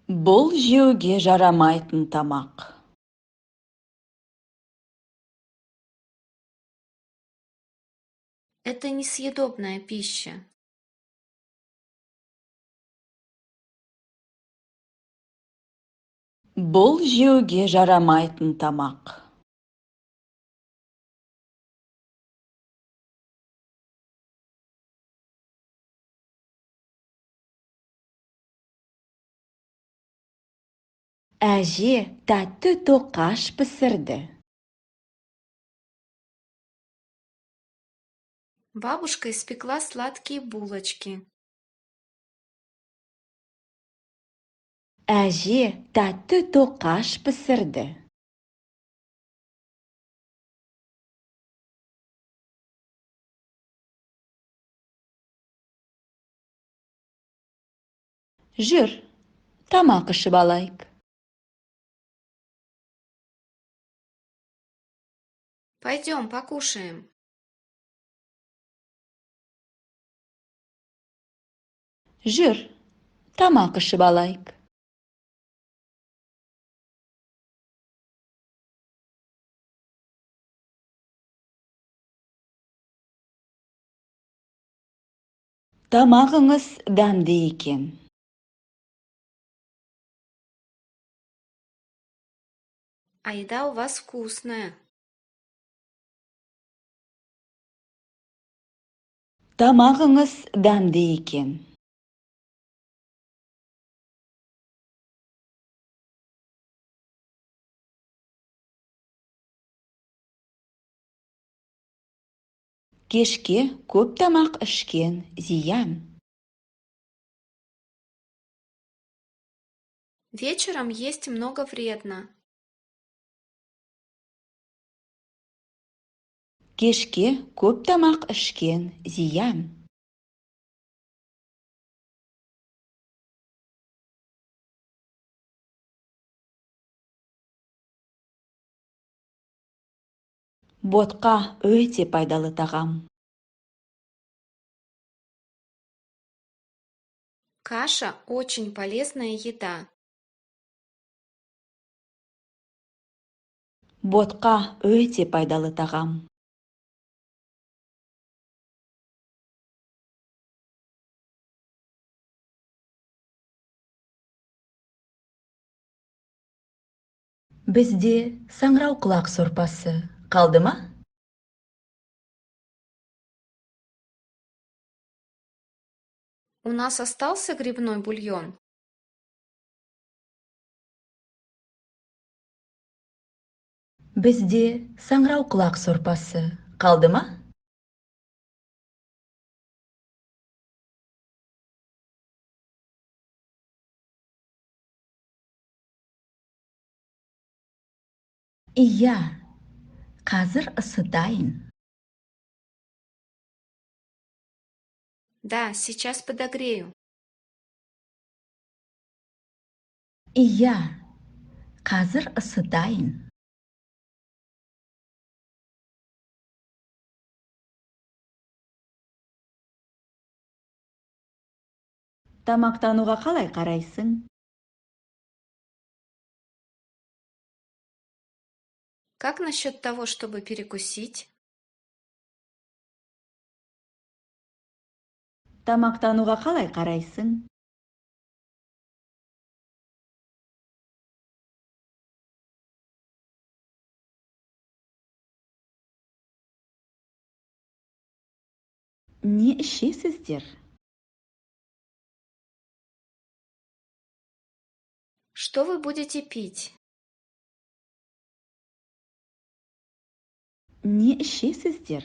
Бұл жеуге жарамайтын тамақ. Это несъедобная пища. Бұл жеуге жарамайтын тамақ. Әже тәтті тоқаш пісірді. Бабушка испекла сладкие булочки. Әже тәтті тоқаш пісірді. Жүр, тамақ ішіп алайық. Пойдем покушаем. Жүр, тамақ ішіп алайық. Тамағыңыз дәмді екен. А еда у вас вкусная. Тамағыңыз дәмді екен. Кешке көп тамақ ішкен зиян. Вечером есть много вредно. Кешке көп тамақ ішкен зиян. Ботқа өте пайдалы тағам. Каша очень полезная еда. Ботқа өте пайдалы тағам. Бізде саңырауқұлақ сорпасы қалды ма? У нас остался грибной бульон? Бізде саңырауқұлақ сорпасы қалды ма? Иә, қазір ысытайын. Да, сейчас подогрею. Иә, қазір ысытайын. Тамақтануға қалай қарайсың? Как насчет того, чтобы перекусить? Тамақтануға қалай қарайсың? Не ішесіздер? Что вы будете пить? Не ішесіздер?